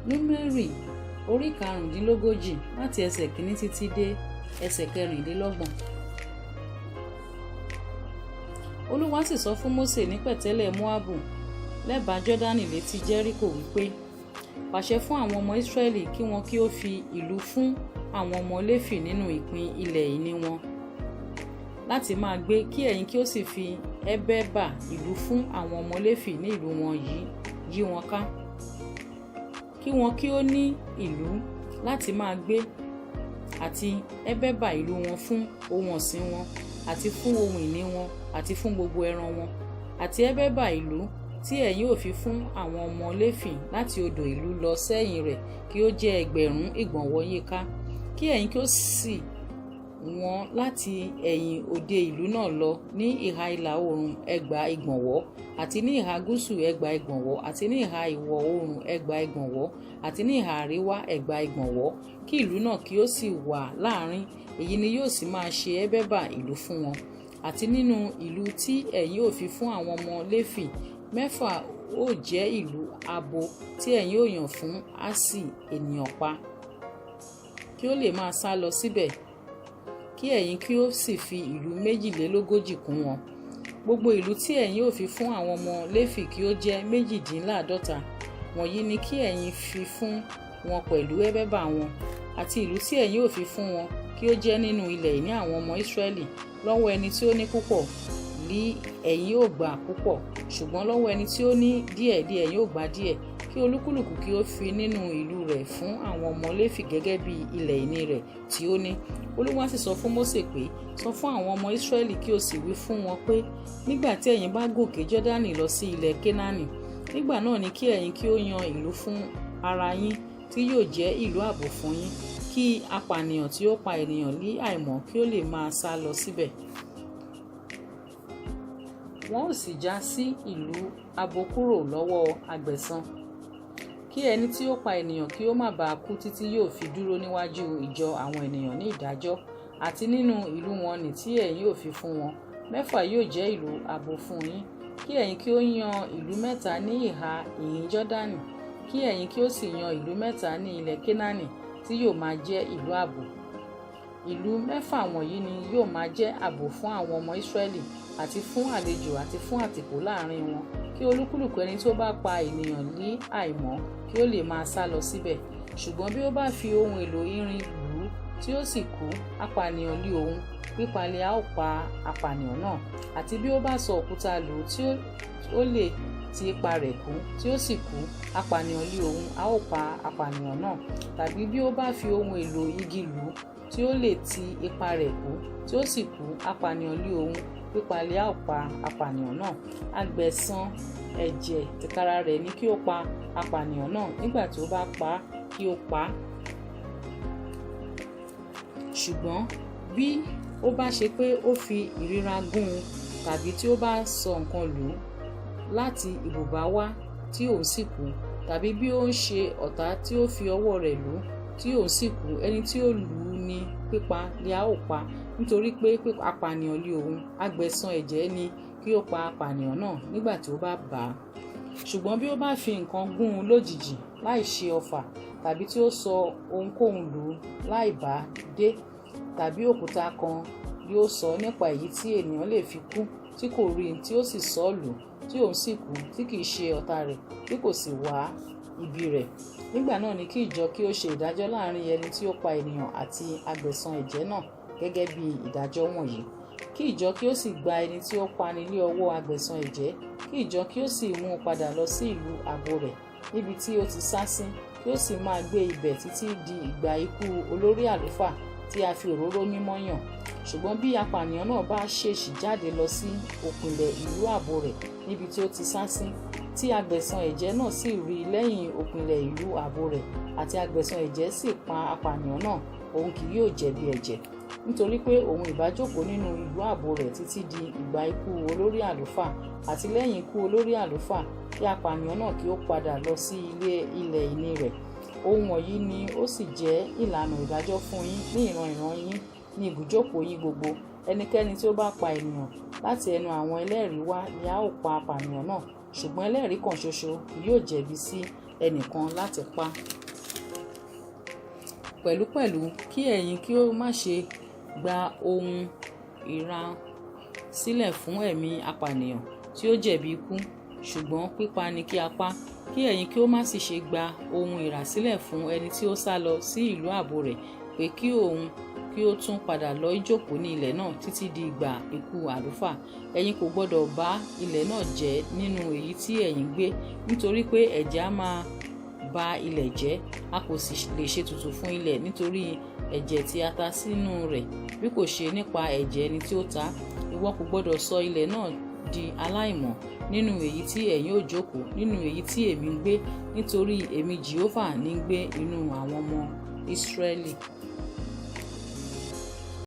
Númérì orí karùndínlógójì láti ẹsẹ̀ kìíní títí dé ẹsẹ̀ kẹrìnlélọ́gbọ̀n. Olúwa sì sọ fún Mósè ní pẹ̀tẹ́lẹ̀ Móábù lẹ́bàá Jọ́dánì létí Jẹ́ríkò wípé, Pàṣẹ fún àwọn ọmọ Ísírẹ́lì kí wọn kí ó fi ìlú fún àwọn ọmọ Léfì nínú ìpín ilẹ̀ ìní wọn láti máa gbé, kí ẹ̀yin kí ó sì fi ẹ̀bẹ̀bà ìlú fún àwọn ọmọ Léfì ní ìlú wọn yí wọn ká, kí wọn kí ó ní ìlú láti máa gbé, àti ẹ̀bẹ̀bà ìlú wọn fún ohun ọ̀sìn wọn, àti fún ohun ìní wọn, àti fún gbogbo ẹran wọn. Àti ẹ̀bẹ̀bà ìlú tí ẹ̀yin ó fi fún àwọn ọmọ Léfì láti odò ìlú lọ sẹ́yìn rẹ̀ kí ó jẹ́ 2,000 ìgbọ̀nwọ́ yíká, kí ẹ̀yin kí ó sì wọ̀n láti ẹ̀yìn òde ìlú náà lọ ní ìhà ìlà oòrùn 2,000 ìgbọ̀nwọ́, àti ní ìhà gúúsù 2,000 ìgbọ̀nwọ́, àti ní ìhà ìwọ̀ oòrùn 2,000 ìgbọ̀nwọ́, àti ní ìhà àríwá 2,000 ìgbọ̀nwọ́, kí ìlú náà kí ó sì wà láàrin. Èyí ni yóò sì máa ṣe ẹ̀bẹ̀bà ìlú fún wọn. Àti nínú ìlú tí ẹ̀yin ó fi fún àwọn ọmọ Léfì, mẹ́fà ó jẹ́ ìlú abo tí ẹ̀yin ó yàn fún aṣí ènìyàn pa, kí ó lè máa sá lọ síbẹ̀, kí ẹ̀yin kí ó sì fi ìlú 42 kún wọn. Gbogbo ìlú tí ẹ̀yin ó fi fún àwọn ọmọ Léfì kí ó jẹ́ 48. Wọ̀nyí ni kí ẹ̀yin fi fún wọn pẹ̀lú ẹ̀bẹ̀bà wọn. Àti ìlú tí ẹ̀yin ó fi fún wọn kí ó jẹ́ nínú ilẹ̀ ìní àwọn ọmọ Ísírẹ́lì. Lọ́wọ́ ẹni tí ó ní púpọ̀ li ẹ̀yin ó gbà púpọ̀, ṣùgbọ́n lọ́wọ́ ẹni tí ó ní díẹ̀ li ẹ̀yin ó gbà díẹ̀. Kí olúkúlùkù kí ó fi nínú ìlú rẹ̀ fún àwọn ọmọ Léfì gẹ́gẹ́ bí ilẹ̀ ìní rẹ̀ tí ó ní. Olúwa sì sọ fún Mósè pé, Sọ fún àwọn ọmọ Ísírẹ́lì kí o sì wí fún wọn pé, nígbà tí ẹ̀yin bá gòkè Jọ́dánì lọ sí ilẹ̀ Kénáánì, nígbà náà ni kí ẹ̀yin kí ó yan ìlú fún ara yín tí yóò jẹ́ ìlú ààbò fún yín, kí apànìyàn tí ó pa ènìyàn ní àìmọ̀ kí ó lè máa sá lọ síbẹ̀. Wọn ó sì já sí ìlú abo kúrò lọ́wọ́ agbẹ̀san, kí ẹni tí ó pa ènìyàn kí ó má bàa kú títí yóò fi dúró níwájú ìjọ àwọn ènìyàn ní ìdájọ́. Àti nínú ìlú wọn nì tí ẹ̀yin ó fi fún wọn, mẹ́fà yóò jẹ́ ìlú abo fún yín. Kí ẹ̀yin kí ó yan ìlú mẹ́ta ní ìhà ìhín Jọ́dánì, kí ẹ̀yin kí ó sì yan ìlú mẹ́ta ní ilẹ̀ Kénáánì tí yóò máa jẹ́ ìlú ààbò. Ìlú mẹ́fà wọ̀nyí ni yóò máa jẹ́ ààbò fún àwọn ọmọ Ísírẹ́lì, àti fún àlejò àti fún àtìpó láàrin wọn, kí olúkúlùkù ẹni tí ó bá pa ènìyàn ní àìmọ̀ kí ó lè máa sá lọ síbẹ̀. Ṣùgbọ́n bí ó bá fi ohun èlò irin lù ú tí ó sì kú, apànìyàn lé òun, pípa ni a ó pa apànìyàn náà. Àti bí ó bá sọ òkúta lù ú tí ó lè ti ipa rẹ̀ kú, tí ó sì kú, apànìyàn lé òun, a ó pa apànìyàn náà. Tàbí bí ó bá fi ohun èlò igi lù ú tí ó lè ti ipa rẹ̀ kú, tí ó sì kú, apànìyàn lé òun, pípa ni a ó pa apànìyàn náà. Agbẹ̀san ẹ̀jẹ̀ tìkára rẹ̀ ni kí ó pa apànìyàn náà, nígbà tí ó bá pa á, kí ó pa á. Ṣùgbọ́n bí ó bá ṣe pé ó fi ìríra gún un, tàbí tí ó bá sọ nǹkan lù ú láti ibùba wá tí òun sì kú, tàbí bí ó ń ṣe ọ̀tá tí ó fi ọwọ́ rẹ̀ lù ú tí òun sì kú, ẹni tí ó lù ú ní pípa ni a ó pa, nítorí pé apànìyàn lé òun. Agbẹ̀san ẹ̀jẹ̀ ni kí ó pa apànìyàn náà nígbà tí ó bá bà á. Ṣùgbọ́n bí ó bá fi nǹkan gún un lójijì láì ṣe ọfà, tàbí tí ó sọ ohunkóhun lù ú láì bá dé, tàbí òkúta kan yóò sọ nípa èyí tí ènìyàn lè fi kú tí kò rí, tí ó sì sọ lù ú tí òun sì kú, tí kì í ṣe ọ̀tá rẹ̀, tí kò sì wá ibi rẹ̀, nígbà náà ni kí ìjọ kí ó ṣe ìdájọ́ láàrin ẹni tí ó pa ènìyàn àti agbẹ̀san ẹ̀jẹ̀ náà gẹ́gẹ́ bí ìdájọ́ wọ̀nyí. Kí ìjọ kí ó sì gba ẹni tí ó pani lé ọwọ́ agbẹ̀san ẹ̀jẹ̀, kí ìjọ kí ó sì mú un padà lọ sí ìlú ààbò rẹ̀ níbi tí ó ti sá sí, kí ó sì máa gbé ibẹ̀ títí di ìgbà ikú olórí àlùfáà tí a fi òróró mímọ́ yàn. Ṣùgbọ́n bí apànìyàn náà bá ṣèṣì jáde lọ sí òpìlẹ̀ ìlú ààbò rẹ̀ níbi tí ó ti sá sí, tí agbẹ̀san ẹ̀jẹ̀ náà sì rí i lẹ́yìn òpìlẹ̀ ìlú ààbò rẹ̀, àti agbẹ̀san ẹ̀jẹ̀ sì pa apànìyàn náà, òun kì yóò jẹ̀bi ẹ̀jẹ̀, nítorí pé òun ìbá jókòó nínú ìlú ààbò rẹ̀ títí di ìgbà ikú olórí àlùfáà. Àti lẹ́yìn ikú olórí àlùfáà, kí apànìyàn náà kí ó padà lọ sí ilẹ̀ ìní rẹ̀. Ohun wọ̀nyí ni ó sì jẹ́ ìlànà ìdájọ́ fún yín ní ìran ìran yín ní ibùjókòó yín gbogbo. Ẹnikẹ́ni tí ó bá pa ènìyàn, láti ẹnu àwọn ẹlẹ́rìí wá ni a ó pa apànìyàn náà, ṣùgbọ́n ẹlẹ́rìí kan ṣoṣo kì yóò jẹ̀bi sí ẹnìkan láti pa. Pẹ̀lúpẹ̀lú, kí ẹ̀yin kí ó má ṣe gba ohun ìrasílẹ̀ fún ẹ̀mí apànìyàn tí ó jẹ̀bi ikú, ṣùgbọ́n pípa ni kí a pa. Kí ẹ̀yin kí ó má sì ṣe gba ohun ìràsílẹ̀ fún ẹni tí ó sálọ sí ìlú ààbò rẹ̀, pé kí òun kí ó tún padà lọ jókòó ní ilẹ̀ náà títí di ìgbà ikú àlùfáà. Ẹ̀yin kò gbọdọ̀ ba ilẹ̀ náà jẹ́ nínú èyí tí ẹ̀yin ń gbé, nítorí pé ẹ̀jẹ̀ a máa ba ilẹ̀ jẹ́, a kò sì lè ṣètùtù fún ilẹ̀ nítorí ẹ̀jẹ̀ tí a ta sínú rẹ̀, bí kò ṣe nípa ẹ̀jẹ̀ ẹni tí ó ta á. Ìwọ kò gbọdọ̀ sọ ilẹ̀ náà di aláìmọ́ nínú èyí tí ẹ̀yin ó jókòó, nínú èyí tí èmi ń gbé, nítorí èmi Jèhófà ní ń gbé inú àwọn ọmọ Ísírẹ́lì.